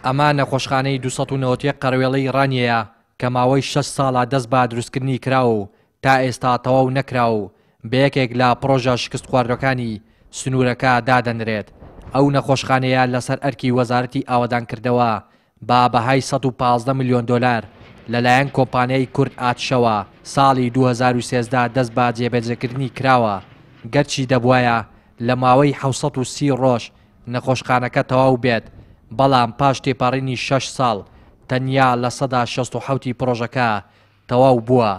ئەمە نەخۆشخانەی 291 قەرەوێڵەی ڕانیەیە کە ماوەی شەش ساڵە دەست بە دروستکردنی کراوە و تا ئێستا تەواو نەکراوە و بە یەکێک لە پڕۆژە شکستخواردوەکانی سنوورەکە دادەنرێت. ئەو نەخۆشخانەیە لەسەر ئەرکی وەزارەتی ئاوەدانکردنەوە بە بەهای 115 ملیۆن دۆلار لەلایەن کۆمپانیای کورد ئاتشەوە ساڵی 2013 دەست بە جێبەجێکردنی کراوە، گەرچی دەبوایە لە ماوەی 730 ڕۆژ نەخۆشخانەکە تەواو بێت، بەڵام پاش تێپەڕینی شەش ساڵ تەنیا 67% ی پڕۆژەکە تەواو بووە،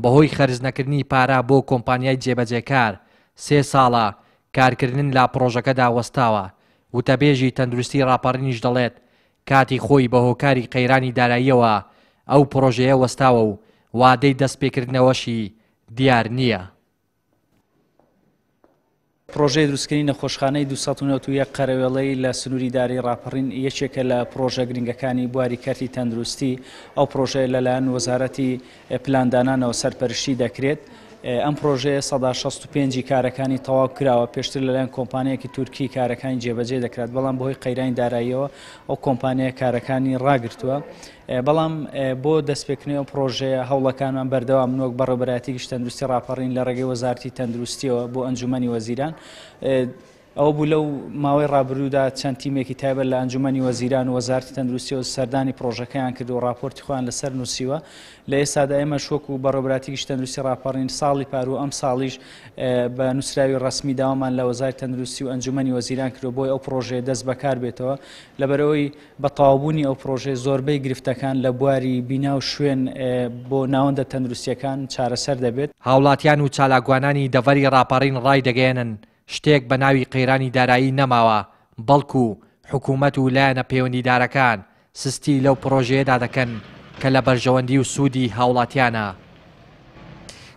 بەهۆی خەرجنەکردنی پارە بۆ کۆمپانیای جێبەجێکار سێ ساڵە کارکردن لە پڕۆژەکەدا وەستاوە، وتەبێژی تەندروستی ڕاپەڕینیش دەڵێت، کاتی خۆی بە هۆکاری قەیرانی داراییەوە ئەو پڕۆژەیە وەستاوە و وادەی دەستپێکردنەوەشی دیار نییە. پڕۆژەی دروستکردنی نەخۆشخانەی 291 قەرەوێڵەی لە سنووری ئیدارەی ڕاپەڕین یەکێکە لە پڕۆژە گرنگەکانی بواری کەرتی تەندروستی، ئەو پڕۆژەیە لەلایەن وەزارەتی پلاندانانەوە سەرپەرشتی دەکرێت. ئەم پڕۆژەیە 65% ی کارەکانی تەواو کراوە، پێشتر لەلایەن کۆمپانیایەکی تورکی کارەکانی جێبەجێ دەکرات، بەڵام بەهۆی قەیرانی داراییەوە ئەو کۆمپانیایە کارەکانی ڕاگرتووە. بەڵام بۆ دەستپێکردنی ئەو پڕۆژەیە هەوڵەکانمان بەردەوامن وەک بەڕێوەبەرایەتی گشتی تەندروستی ڕاپەڕین لە ڕێگەی وەزارەتی تەندروستیەوە بۆ ئەنجومەنی وەزیران. ئەوە بوو لەو ماوەی ڕابردوودا چەند تیمێکی تایبەت لە ئەنجومەنی وەزیران و وەزارەتی تەندروستیەوە سەردانی پڕۆژەکەیان کرد و ڕاپۆرتی خۆیان لەسەر نووسیوە. لە ئێستادا ئێمەش وەکو بەڕێوەبەرایەتی گشتی تەندروستی ڕاپەڕین ساڵی پار و ئەم ساڵیش بە نووسراوی ڕەسمی داوامان لە وەزارەتی تەندروستی و ئەنجومەنی وەزیران کردووە بۆی ئەو پڕۆژەیە دەست بەکار بێتەوە، لەبەرئەوەی بە تەواوبوونی ئەو پڕۆژەیە زۆربەی گرفتەکان لە بواری بینا و شوێن بۆ ناوەندە تەندروستییەکان چارەسەر دەبێت. هاوڵاتیان و چالاکوانانی دەڤەری ڕاپەڕین ڕایدەگەیەنن، شتێک بە ناوی قەیرانی دارایی نەماوە، بەڵکو حکومەت و لایەنە پەیوەندیدارەکان سستی لەو پڕۆژەیەدا دەکەن کە لە بەرژەوەندی و سوودی هاوڵاتیانە.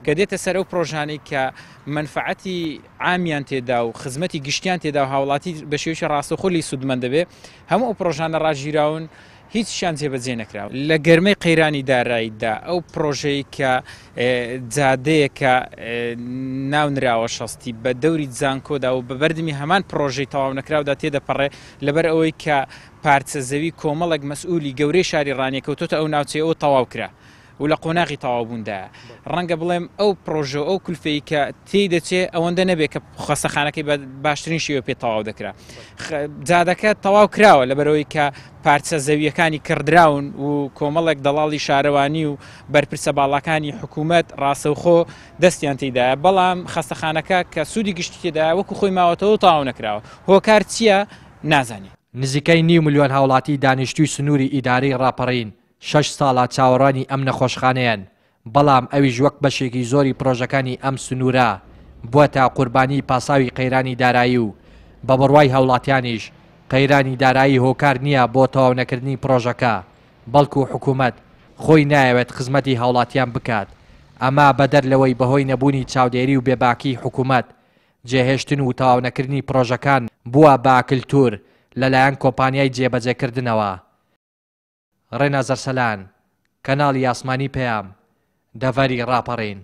کە دێتە سەر ئەو پڕۆژانەی کە مەنفەعەتی عامیان تێدا و خزمەتی گشتیان تێدا و هاوڵاتی بە شێوەیەکی ڕاستەوخۆ لێی سوودمەند دەبێ، هەموو ئەو پڕۆژانە ڕاگیراون، هیچیان جێبەجێ نەکراوە. لە گەرمەی قەیرانی داراییدا ئەو پڕۆژەی کە جادەیەکە ناونراوە شەستی بە دەوری زانکۆدا و بە بەردمی هەمان پڕۆژەی تەواو نەکراودا تێدەپەڕێ، لەبەر ئەوەی کە پارچە زەوی کۆمەڵێک مەسئولی گەورەی شاری ڕانیە کەوتۆتە ئەو ناوچەیە تەواو کرا و لە قۆناغی تەواوبووندایە. ڕەنگە بڵێم ئەو پڕۆژە و ئەو کولفەی کە تێی دەچێ ئەوەندە نەبێ کە خەستەخانەکەی بە باشترین شێوە پێ تەواو دەکرا. جادەکە تەواو کراوە لەبەرئەوەی کە پارچە زەوییەکانی کڕدراون و کۆمەڵێک دەڵاڵی شارەوانی و بەرپرسە باڵاکانی حکوومەت ڕاستەوخۆ دەستیان تێیدایە، بەڵام خەستەخانەکە کە سوودی گشتی تێدایە وەکو خۆی ماوەتەوە و تەواو نەکراوە. هۆکار چییە؟ نازانین. نزیکەی نیو ملیۆن هاوڵاتی دانیشتووی سنووری ئیدارەی ڕاپەڕین شەش ساڵە چاوەڕوانی ئەم نەخۆشخانەیەن، بەڵام ئەویش وەک بەشێکی زۆری پرۆژەکانی ئەم سنوورە بووەتە قوربانی پاساوی قەیرانی دارایی و بە بڕوای هاوڵاتیانیش قەیرانی دارایی هۆکار نییە بۆ تەواونەکردنی پرۆژەکە بەڵکو حکومەت خۆی نایەوێت خزمەتی هاوڵاتیان بکات ئەمە بەدەر لەوەی بەهۆی نەبوونی چاودێری و بێباکی حکومەت جێهێشتن و تەواونەکردنی پرۆژەکان بووە بە کلتور لەلایەن کۆمپانیای جێبەجێکردنەوە. ڕێناز ئەرسەلان، کەناڵی ئاسمانی پەیام، دەڤەری ڕاپەڕین.